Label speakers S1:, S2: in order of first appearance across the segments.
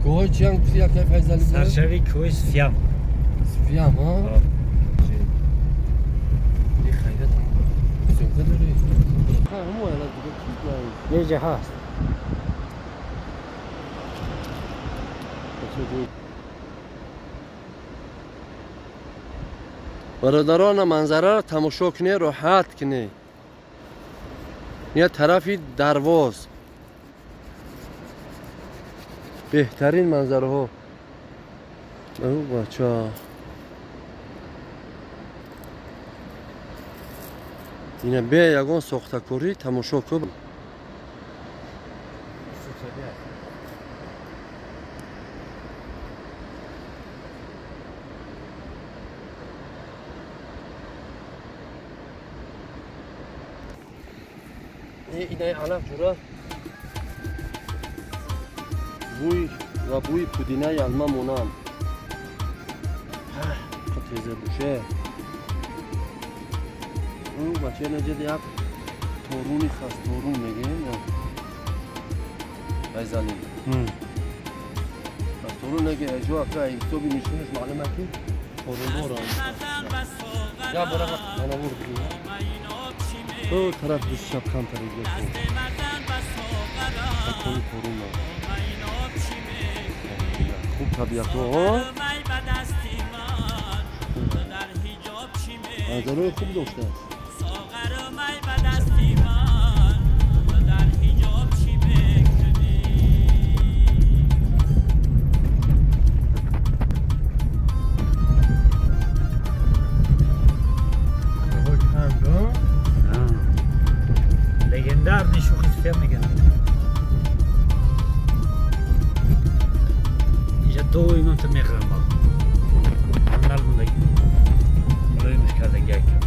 S1: Кӯҳои чиам гуфти якай Файзалӣ?
S2: Саршави кӯҳи Суфиям.
S1: Суфиям, а? Хайрат. Съёмка дорӣ? Ҳамо ала дига чиз
S2: Неҷа ҳаст.
S1: Бародарона манзараро тамошо кунед, роҳат кунед. Я тарафи Дарвоз. Беҳтарин манзараҳо. Ӯ бача. Ина бе ягон сохтакорӣ тамошо кун. Инаи алаф ҷура бӯй ва бӯи пудинаи алма монанд. Теза буше. Ӯ бача наҷад як торуни хаст, торун мегӯем. Файзалӣ. Аз торун неге эҷо ака ҳисоби нишонаш маълум ки торунҳоро. Я бора манавур бигӯ. Ӯ тараф душаб камтар иҷо. Торун. Хуб табиатҳо. Манзараи хуб доштааст.
S2: Легендарный шӯхи Суфиям мегӯянд. Инҷа доимам то мехӯрам. Ман мондаги. Мулоимш кардаги як кам.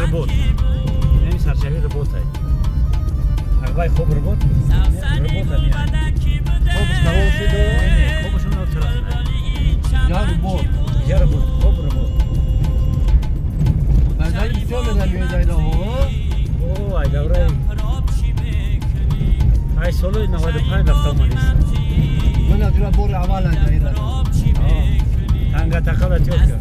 S2: Работ. Яъне сарчави работай. Агвай хоб работ. Работа ми.
S1: Хобш тамом шуд?
S2: Не, хобш он тараф.
S1: Я работ.
S2: Я работ, хоб работ.
S1: Баъдан бисёр меравӣ дайраҳо?
S2: О, ай давраи. Ай соли 95 рафта омадист.
S1: Ман аз ҷура бори аввал ай дайра.
S2: Танга тақала тётка.